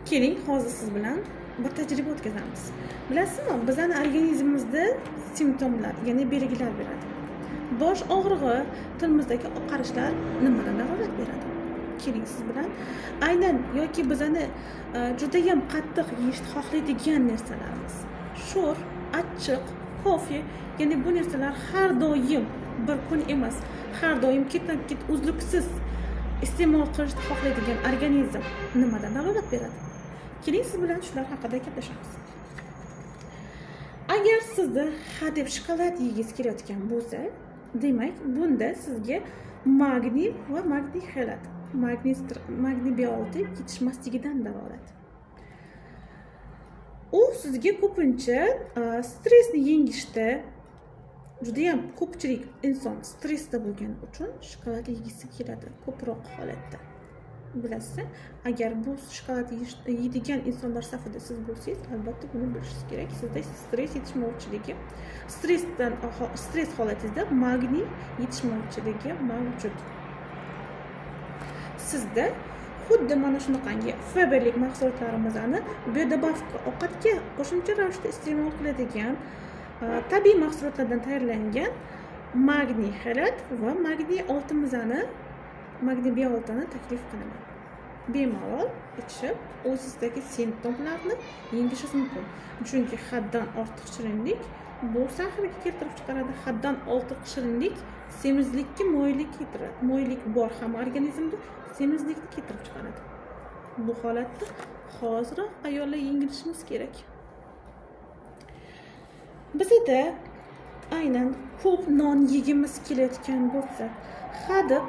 Keling, hozir siz bilan bir tajriba o'tkazamiz. Bilasizmi, bizani organizmimizda simptomlar, ya'ni belgilar beradi. Bosh og'rig'i, tilimizdagi oqarishlar nimadan dalolat beradi? Keling, siz bilan aynan yoki bizani judayam qattiq yeyishni xohlaydigan narsalarimiz. Sho'r, achchiq, kofe, ya'ni bu narsalar har doim, bir kun emas, har doim ketma-ket uzluksiz iste'mol qilishni xohlaydigan organizm nimadan dalolat beradi? Keling, siz bilan shular haqida gaplashamiz. Agar sizda hadeb shokolad yegingiz kelayotgan bo'lsa, demak, bunda sizga magniy va magniy xelat, magniy B6 yetishmasligidan dalolat. U sizga ko'pincha stressni yengishda, juda ham ko'pchilik inson stressda bo'lgani uchun shokolad yegisi keladi ko'proq holatda. Bilasiz, agar bu shokolad yeydigan insonlar safida siz bo'lsangiz, albatta buni bilishingiz kerak. Sizda stress yetishmovchiligi, stress holatingizda magniy yetishmovchiligi mavjud. Sizda xuddi mana shunaqangi Faberlic mahsulotlarimizni biodobavka ovqatga qo'shimcha ravishda iste'mol qiladigan tabiiy mahsulotlardan tayyorlangan magniy xelat va magniy oltimizni, magniy B6ni taklif qilaman. Bemalol ichib, o'zingizdagi simptomlarni yengishingiz mumkin. Chunki haddan ortiq shirinlik bu sahrga keltirib chiqaradi. Haddan ortiq shirinlik semizlikka moyillik keltiradi. Moyillik bor ham organizmda semizlikni keltirib chiqaradi. Bu holatda hoziroq ayollar yengilishimiz kerak. Bizda aynan ko'p non yegimiz kelayotgan bo'lsa, hadeb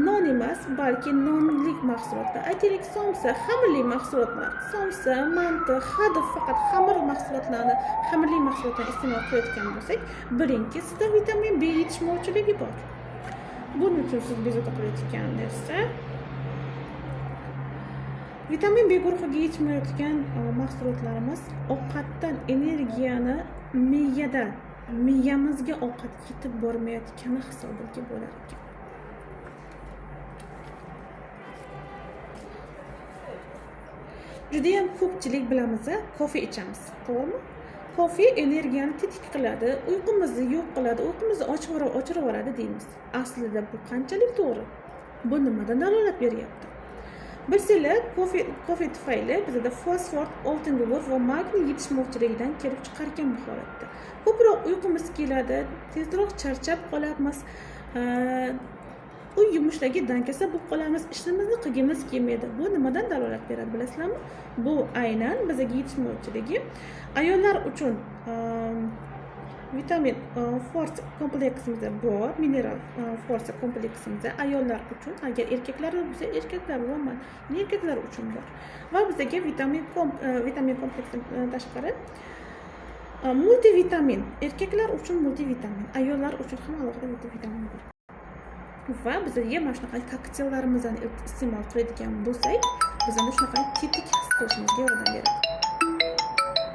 non emas, balki nonlik mahsulotlar, aytaylik somsa, xamirli mahsulotlar, somsa, manti, hadeb faqat xamir mahsulotlarini, xamirli mahsulotlarni iste'mol qilayotgan bo'lsak, bilingki, sizda vitamin B yetishmovchiligi bor. Buning uchun siz bezovta qilayotgan narsa vitamin B guruhiga yetishmayotgan mahsulotlarimiz ovqatdan energiyani miyadan, miyamizga ovqat yetib bormayotgani hisobiga bo'lar ekan. Judayam ko'pchilik bilamiz, kofe ichamiz, to'g'rimi? Kofe energiyani tetik qiladi, uyqumizni yo'q qiladi, uyqumizni o'chirib yuboradi deymiz. Aslida bu qanchalik to'g'ri? Bu nimadan dalolat beryapti? Bilsanglar, kofe tufayli bizda fosfor, oltin guguh va magniy yetishmovchiligidan kelib chiqar ekan bu holatda. Ko'proq uyqumiz keladi, tezroq charchab qolamiz, uy yumushlarga dangasa bo'lib qolamiz, ishimizni qilgimiz kelmaydi. Bu nimadan dalolat beradi bilasizlarmi? Bu aynan bizga yetishmovchiligi. Ayollar uchun vitamin force kompleksimizda bor, mineral force kompleksimizda ayollar uchun, agar erkaklar bo'lsa, erkaklar umuman erkaklar uchun bor. Va bizga vitamin kompleksidan tashqari multivitamin, erkaklar uchun multivitamin, ayollar uchun ham alohida multivitamin bor. Va bizga mana shunaqa kokteyllarimizni iste'mol qiladigan bo'lsak, bizani shunaqa tetik his qilishimizga yordam beradi.